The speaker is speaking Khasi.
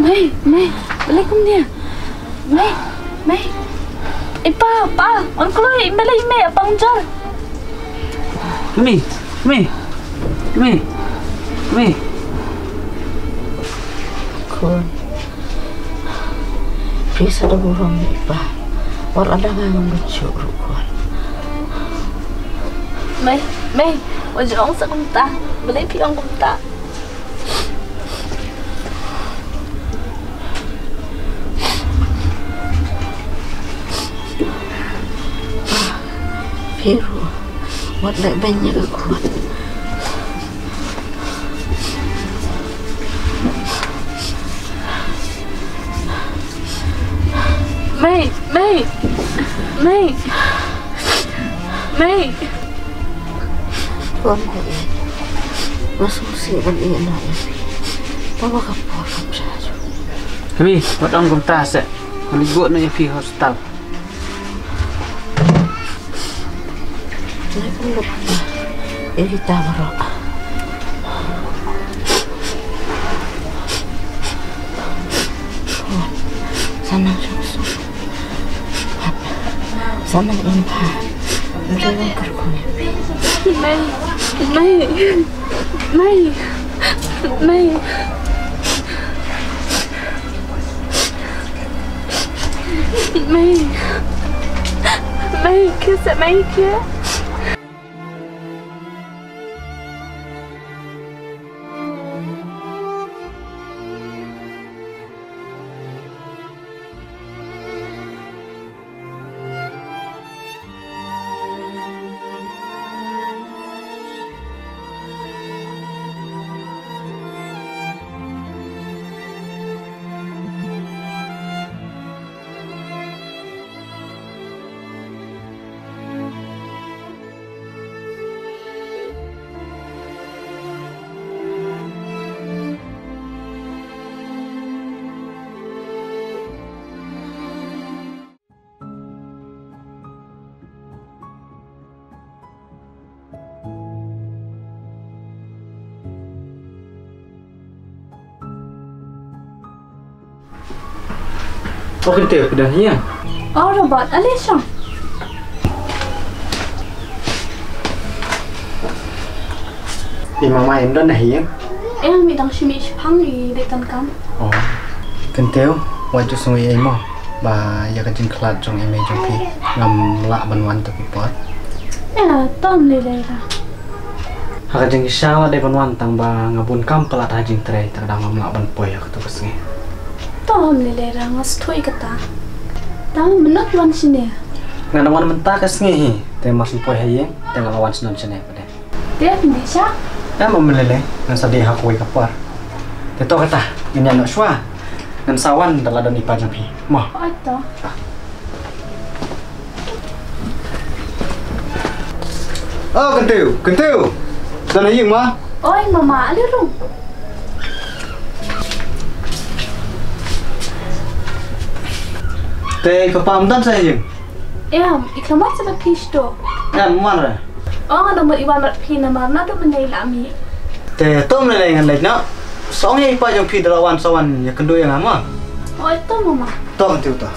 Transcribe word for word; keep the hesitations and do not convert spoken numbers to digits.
Mei, Mei, balei kumne? Mei, Mei. Ei pa, pa, wan kloi, balei Mei, apa ym jur? Mei, Mei, Mei, Mei. Khun. Phi sa da burom ïa i pa. Wat la dang, ngam bit shuh ruh khun. Mei, Mei, wat ju ong sa kumta. Balei phi ong kumta? Phi ruh wat leh beiñ ïa ka khun. Mei, Mei, Mei, Mei. Khun, nga sngewsih ban ïeh noh ïa phi. Tang ba ka por kam shah shuh. Mei, wat ong kumta seh. Ngan leit buh noh ïa phi hospital. Ngan leit buh ïa kita baroh. Sa nang sngewsih. Sa nang im bha. Mei, Mei, Mei, Mei, Mei, Mei, khie seh Mei, khie. O Kyntiew, phi don ha ïing? O Robert, ale shong. I mama im don ha ïing? Em, i dang shu mih shipang, i dei donkam. O Kyntiew, wat ju sngew ei mo ba ïa ka jingkhlad jong i mei jong phi ngam lah ban wan ta phi por. Em, to ym lei lei ra. Ha ka jingshisha la dei ban wan tang ba nga bun kam palat ha jingtrei, te ka daw ngam lah ban poi ha kato ka sngi. To ym lei lei ra, nga sngewthuh ïa kata. Tang mynno phi wan shane? Nga dang wan mynta ka sngi hi, te mar shu poi ha ïing te nga la wan shnong shane pat de. Te phin dih sha? Em, ym lei lei, ngan sa dih ha kawei ka por. Te to kata, ngin ïa noh shuwa. Ngan sa wan da la don i pa jong phi mo. Oi to. O Kyntiew, Kyntiew. Don ha ïing mo? Oi mama, ale rung. Te i papa ym don sa ha ïing? Em, i khlem wan sa bad phi shto. Em, ym wan re. O, nga dang mut i wan bad phi namar naduh mynne i la mih. Te to ym lei lei, ngan leit noh. Sa ong ïa i pa jong phi da la wan sa wan ïakynduh ïa nga mo. Oi to mama. To Kyntiew to.